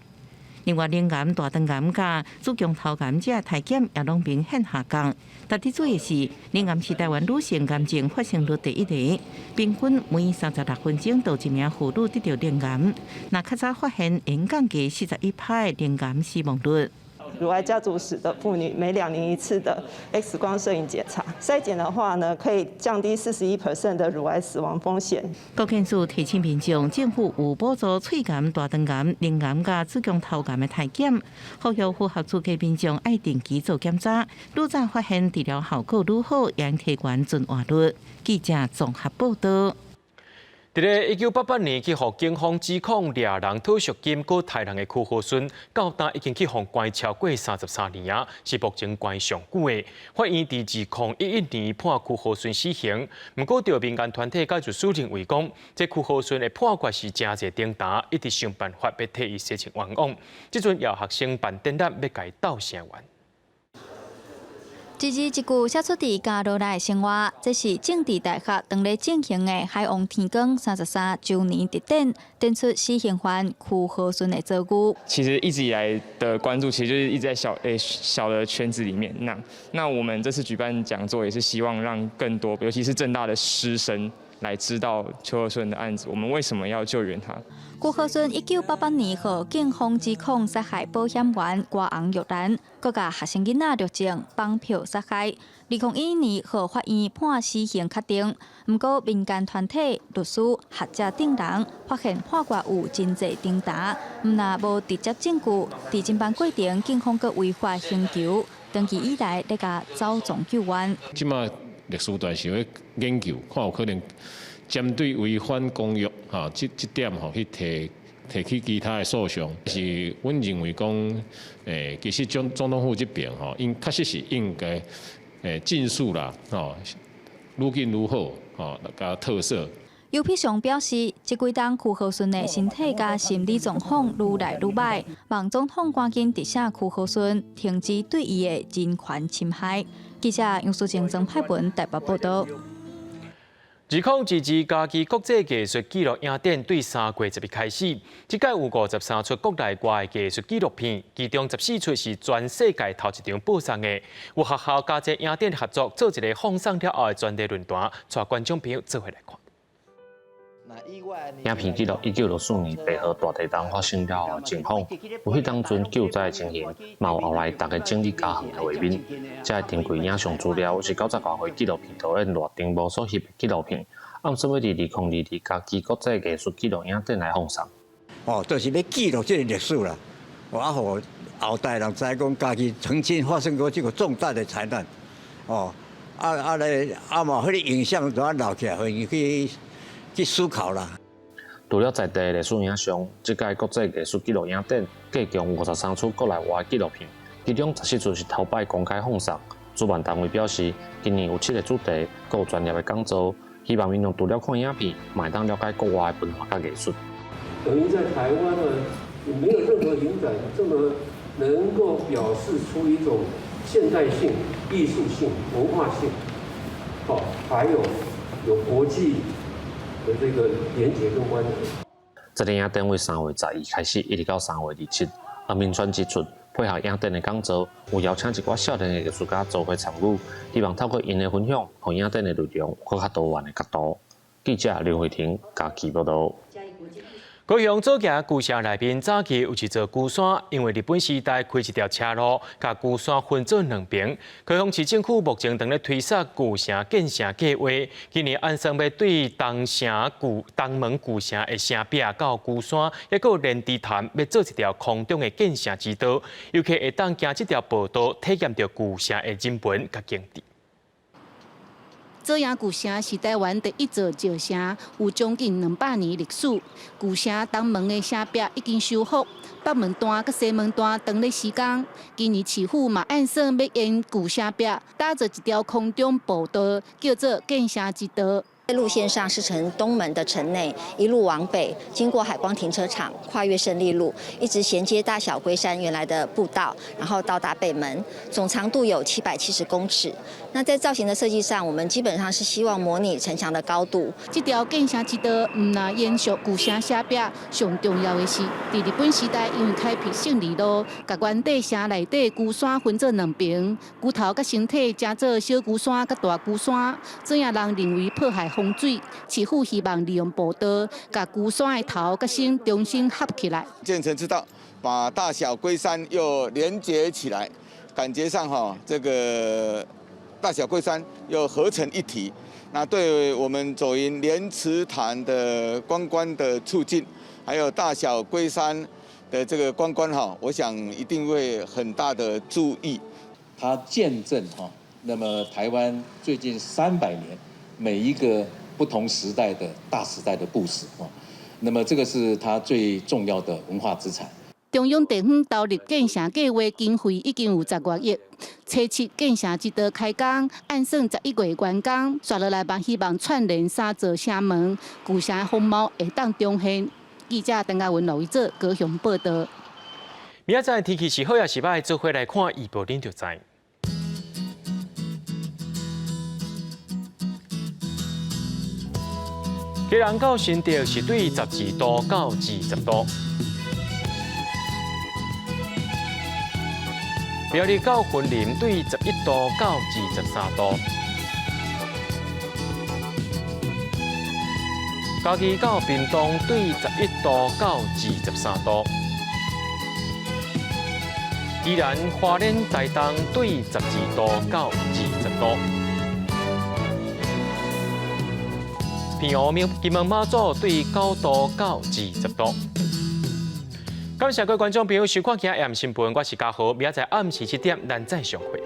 另外，乳癌、大腸癌佮子宮頭癌這篩檢也攏明顯下降。值得注意的是，乳癌是台灣女性癌症發生率第一个，平均每36分鐘就一名婦女得著乳癌。若較早發現，會降低41%的乳癌死亡率。乳癌家族史的婦女，每2年一次的 X 光攝影檢查。篩檢的話呢，可以降低41% 的乳癌死亡風險。國健署提醒民眾，政府有補助喙癌、大腸癌、乳癌佮子宮頭癌的篩檢，呼籲符合資格民眾愛定期做檢查，愈早發現治療效果愈好，會提懸存活率。記者綜合報道。佇咧1988年去予警方指控掠人討贖金、閣刣人的邱和順，到今已經去予關超過33年啊，是目前關上久的。法院佇2011年判邱和順死刑，毋過著民間團體佮律師認為講，這邱和順的判決是誠濟重擔，一直想辦法欲替伊洗清冤枉。這陣有學生辦展覽，欲共伊鬥聲援。一字一句寫出佇加羅來的生活，這是政治大學當咧進行的海王天光33週年特展，展出死刑犯邱和順的遭遇。其實一直以來的關注，其實就是一直在小的圈子裡面。那我們這次舉辦講座，也是希望讓更多，尤其是政大的師生來知道邱和順的案子，我們為什麼要救援他？邱和順1988年予警方指控殺害保險員郭洪玉蘭，閣共學生囡仔錄證綁票殺害。2011年予法院判死刑確定，毋過民間團體、律師、學者等人發現判決有真濟重擔，毋但無直接證據，佇偵辦過程警方閣違法刑求，長期以來咧共走傱救援。這馬律師團想欲研究，看有可能針對違反公約吼，這點吼去提起其他的訴訟，是阮認為講，其實總統府這邊吼，應確實是應該盡速啦，吼，愈緊愈好，吼，共特赦。尤丕祥表示，這幾冬邱和順的身體佮心理狀況愈來愈䆀，望總統趕緊特赦邱和順，停止對伊的人權侵害。記者楊淑靜、曾派文台北報道。2022嘉義國際藝術紀錄影展對3月11開始，這屆有53齣國內外藝術紀錄片，其中14齣是全世界頭一場播送的。有學校佮這影展合作，做一個放送了後的專題論壇，帶觀眾朋友做伙來看。影片記錄1964年白河大地震發生了後的情況，有彼當陣救災的情形，嘛有後來逐家整理家園的畫面。這个珍貴影像資料是九十外歲紀錄片導演賴丁無所翕的紀錄片，按算欲佇2022嘉義國際藝術紀錄影展來放送。哦，就是欲記錄這个歷史啦，啊，予後代人知講嘉義曾經發生過這個重大的災難。哦，啊啊咧，啊嘛，彼个影像都留起來，予𪜶去思考啦。除了在地的歷史影像，這屆國際藝術紀錄影展計共53齣國內外紀錄片，其中14齣是頭擺公開放送。主辦單位表示，今年有七个主題，閣有專業的講座，希望民眾除了看影片，嘛會當了解國外的文化佮藝術。等於在台灣呢，沒有任何影展這麼能夠表示出一種現代性、藝術性、文化性，好，還有國際的這個連結跟關聯。這個影展為3月11開始，一直到3月27。阿明川指出，配合影展的講座，有邀請一寡少年的藝術家做伙參與，希望透過𪜶的分享，予影展的內容閣較多元的角度。記者劉慧婷嘉義報導。高雄早期舊城內面早期有一座龜山，因為日本時代開一條車路，共龜山分做兩爿。高雄市政府目前正咧推捒舊城建城計畫，今年按算欲對東城舊東門舊城的城壁到龜山，抑閣有蓮池潭，欲做一條空中的建城之道，遊客會當行這條步道，體驗著舊城的人文佮景致。左營舊城是台灣第一座石城，有將近200年歷史。舊城東門的城壁已經修復，北門段佮西門段正咧施工。今年市府嘛按算欲沿舊城壁打造一條空中步道，叫做建城之道。路線上是從東門的城內一路往北，經過海光停車場，跨越勝利路，一直銜接大小龜山原來的步道，然後到達北門，總長度有770公尺。那在造型的設計上，我們基本上是希望模擬城牆的高度。這條建城之道毋但延續舊城城壁，上重要的是，佇日本時代因為開闢勝利路，共原底城內底龜山分做兩爿，龜頭佮身體稱做小龜山佮大龜山。左營人認為破壞風水，市府希望利用步道，共龜山的頭佮身重新合起來。建城之道把大小龜山又連接起來，感覺上哈，這個大小龜山又合成一體。那對我們左營蓮池潭的觀光的促進，還有大小龜山的這個觀光哈，我想一定會很大的助益。它見證哈，那麼台灣最近300年每一個不同時代的大時代的故事哈，那麼這個是它最重要的文化資產。中央地方投入建城計劃經費已經有十外億，初七建城之道開工，按算11月完工，紲落來嘛希望串聯三座城門，舊城風貌會當重現。記者鄧家文、羅維哲高雄報道。明仔載天氣是好抑是䆀，做伙來看預報恁就知。基隆到新竹是對12度到20度。苗栗到雲林對11度到23度。嘉義到屏東對11度到23度。宜蘭花蓮台東對12度到20度。澎湖金門馬祖對9度到20度。感謝各位觀眾朋友收看今日 M 新聞，我是嘉豪，明仔載暗時7點，咱再相會。